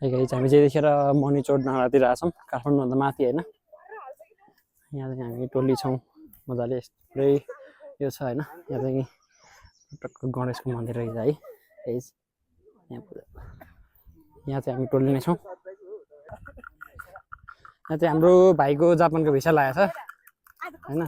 guys हामी चाहिँ यतिखेर मणिचोट डाँडातिर आछौँ काठमाडौँभन्दा माथि होइन यहाँ चाहिँ हामी टोली छौँ मजाले पुरै यो छ होइन यहाँ चाहिँ टक्क गणेशको मन्दिर रहेछ है गाइस यहाँ चाहिँ हामी टोली नै छौँ यहाँ चाहिँ हाम्रो भाइको जापानको भिसा लागेको छ होइन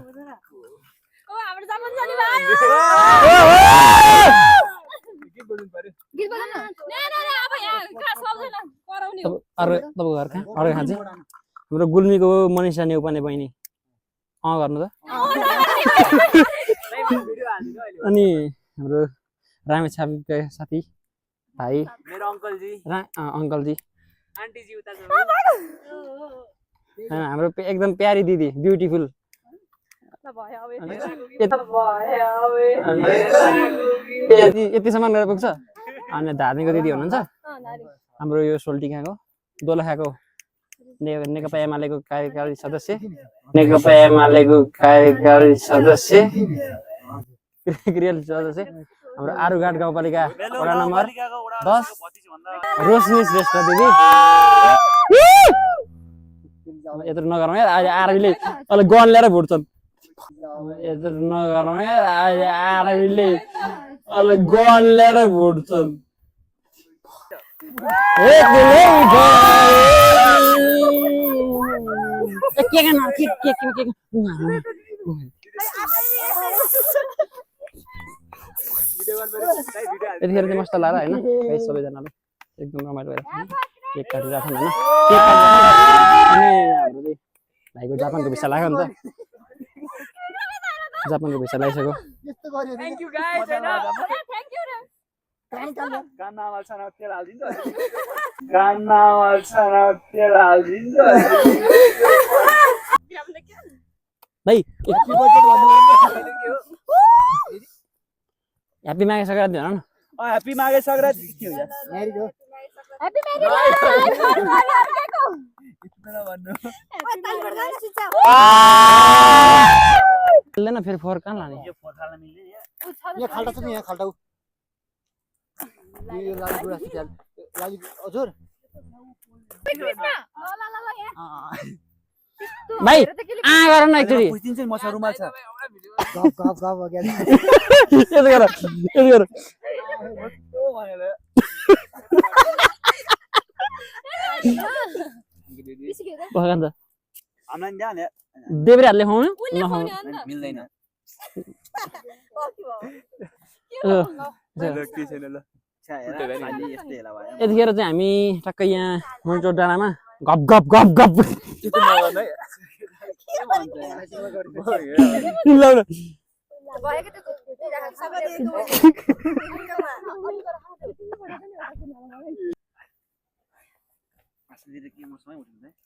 तपाईँको घर कहाँ अरू कहाँ चाहिँ हाम्रो गुल्मीको मनिषा नेउपाने बहिनी गर्नु त अनि हाम्रो रामेछापीका साथी भाइ मेरो अङ्कलजी अङ्कलजी आन्टीजी उता हाम्रो एकदम प्यारी दिदी ब्युटिफुल यतिसम्म गएर पुग्छ अनि धार्मिक दिदी हुनुहुन्छ हाम्रो यो सोल्टिखाको दोलखाको नेकपा एमालेको कार्यकारी सदस्य हाम्रो आरुघाट गाउँपालिका वडा नम्बर 10 रोशनी श्रेष्ठ दिदी यत्रो नगरौँ यार अहिले आरबीले अहिले गन ल्याएर भुट्छन् यत्रो नगरौँ यार अहिले आरबीले अहिले गन ल्याएर भुट्छन् यतिखेर चाहिँ मस्त लाग्यो होइन सबैजनाले एकदम रमाइलो भएर केक काटिरहेको छन् होइन केक अनि हाम्रो चाहिँ भाइको जापानको भिसा लाग्यो नि त जापानको भिसा लगाइसक्यो भाइ ह्याप्पी माघे सङ्क्रान्ति भन न ह्याप्पी माघे सङ्क्रान्ति के हो यार ह्याप्पी मिल्दैन फेरि फोहोर कहाँ लाने यो फोहोर खाल्न मिल्दैन यहाँ खाल्टा छ नि यहाँ खाल्टा यो लागि बुढा सिकाल लागि हजुर भाइ गर न एकचोटि बुझिदिन्छ नि मसँग रुमाल छ गफ गफ गफ अगाडि यस्तो गर भगवान त हामीलाई नि ध्यान देब्रे हातले खुवाउनु नखाउनु मिल्दैन यतिखेर चाहिँ हामी टक्कै यहाँ मणिचोट डाँडामा गफ गफ गफ गफ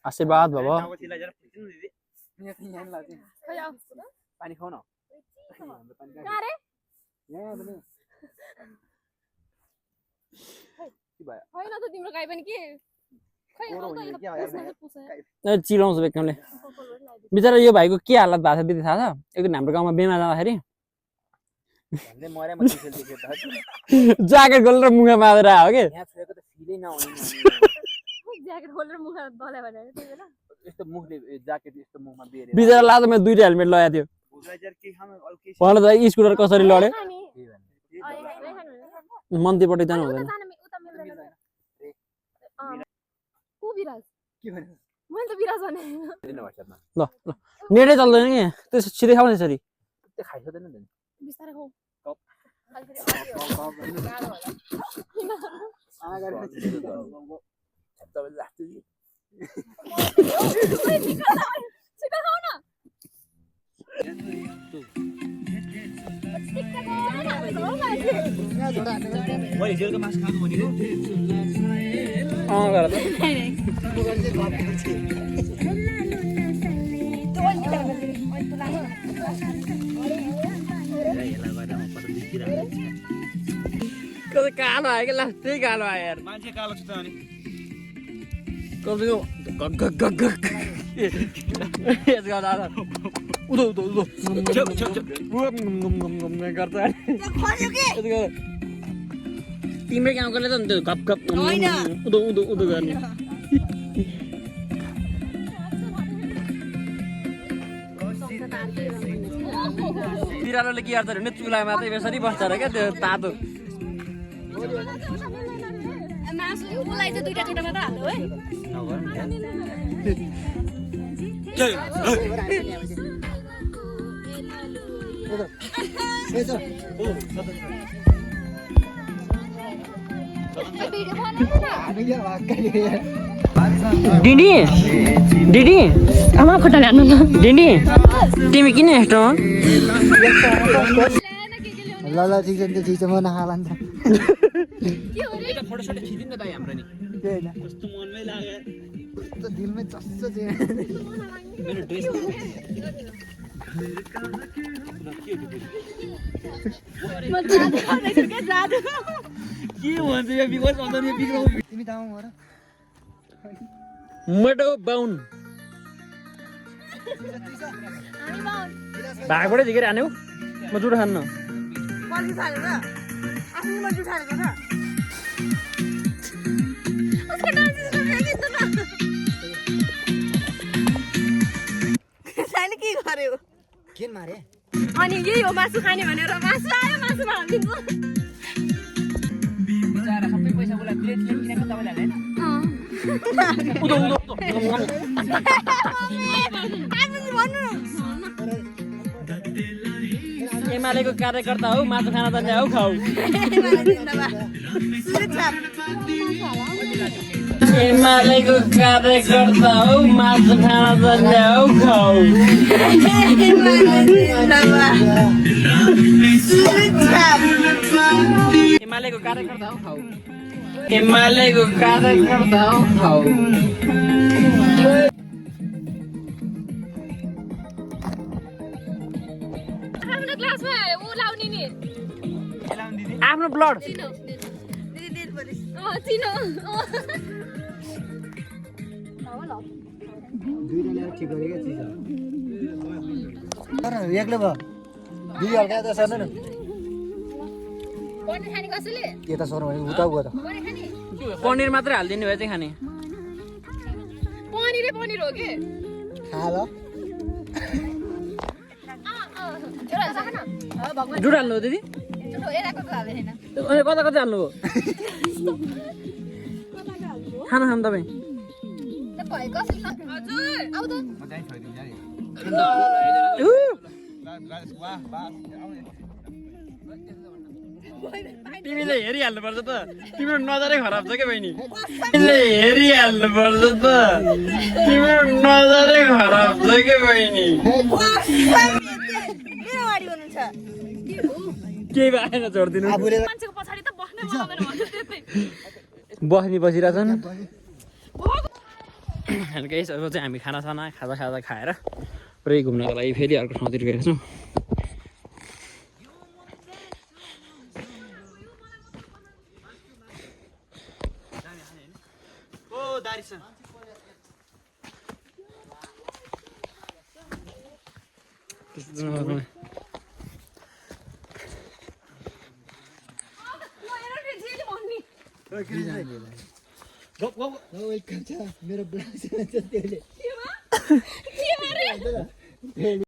आशीर्वाद बाबा पानी खाऊ न चिलाउँछ बेकामले बिचरा यो भाइको के हालत भएको छ दिदी थाहा छ एकदिन हाम्रो गाउँमा बिमा जाँदाखेरि ज्याकेट खोलेर मुखा मारेर आयो कि बिचरा लाजोमा दुईटा हेलमेट लगाएको थियो पहिला त स्कुटर कसरी लड्यो मन्त्रीपट्टि जानु हुँदैन ल ल नेटै चल्दैन कि त्यो सिधै खाउने यसरी कालो आयो कि लास्टै कालो आयो यार मान्छे कालो छ त अनि कमसेकम गग गग गग गग यस गर्दा उदो उदो उदो गर्छ तिम्रै गाउँकोले त अन्त गप गप उदो उदो उदो गर्ने बिरालोले के गर्छ भने चुलामा चाहिँ यसरी बस्छ र क्या त्यो तातो दिदी दिदी आमा खुट्टा हान्नु न दिदी तिमी किन यस्तो ल ल ठिक छ नि त ठिक छ म नखाला नि त फोटो सोटो खिचिन् न दाइ हाम्रो नि त्यही होइन कस्तो मनमै लाग्यो कस्तो दिलमै चस्स चाहिँ मेरो ड्रेस के भन्छ यो बिकज अन्त यो बिग्राउ तिमी तामा गर मटो बाउन भागबाटै झिकेर हान्यो म जुठो खान्न के गर्यो केन मारे अनि यही हो मासु खाने भनेर मासु आयो मासुमा हालिदिन्छु बिचारा सबै पैसा उसलाई प्लेट किनेको तपाईँले हैन एमालेको कार्यकर्ता हौ मासु खान त ल्याऊ खाऊ एमालेको कार्यकर्ता हौ मासु खान त ल्याऊ खाऊ एमालेको कार्यकर्ता हौ खाऊ एमालेको कार्यकर्ता हौ खाऊ आफ्नो क्लासमा उ लाउने नि आफ्नो ब्लड चिनो चिनो दुईले ल्याएर ठिक गरेको चिज तर एक्लै भयो दुई हल्का यता सर्नु न पनिर खाने कसैले यता सर्नु भने उता गयो त पनिर खाने पनिर मात्रै हालिदिनु भए चाहिँ खाने पनिरै पनिर हो के खा ल जुट हाल्नु हो दिदी अनि कता कता हाल्नु हो खाना खानु तपाईँ तिमीले हेरिहाल्नुपर्छ त तिम्रो नजरै खराब छ क्या बहिनी तिमीले हेरिहाल्नुपर्छ त तिम्रो नजरै खराब छ क्या बहिनी केही भएन छोडिदिनु मान्छेको पछाडि त बस्नै पाउँदैन भन्छु त्यतै बस्नी बसिरहेछन् केही अब चाहिँ हामी खानासाना खाजा खाएर पुरै घुम्नको लागि फेरि अर्को ठाउँतिर गएका छौँ मेरो ब्लाउज त्यसले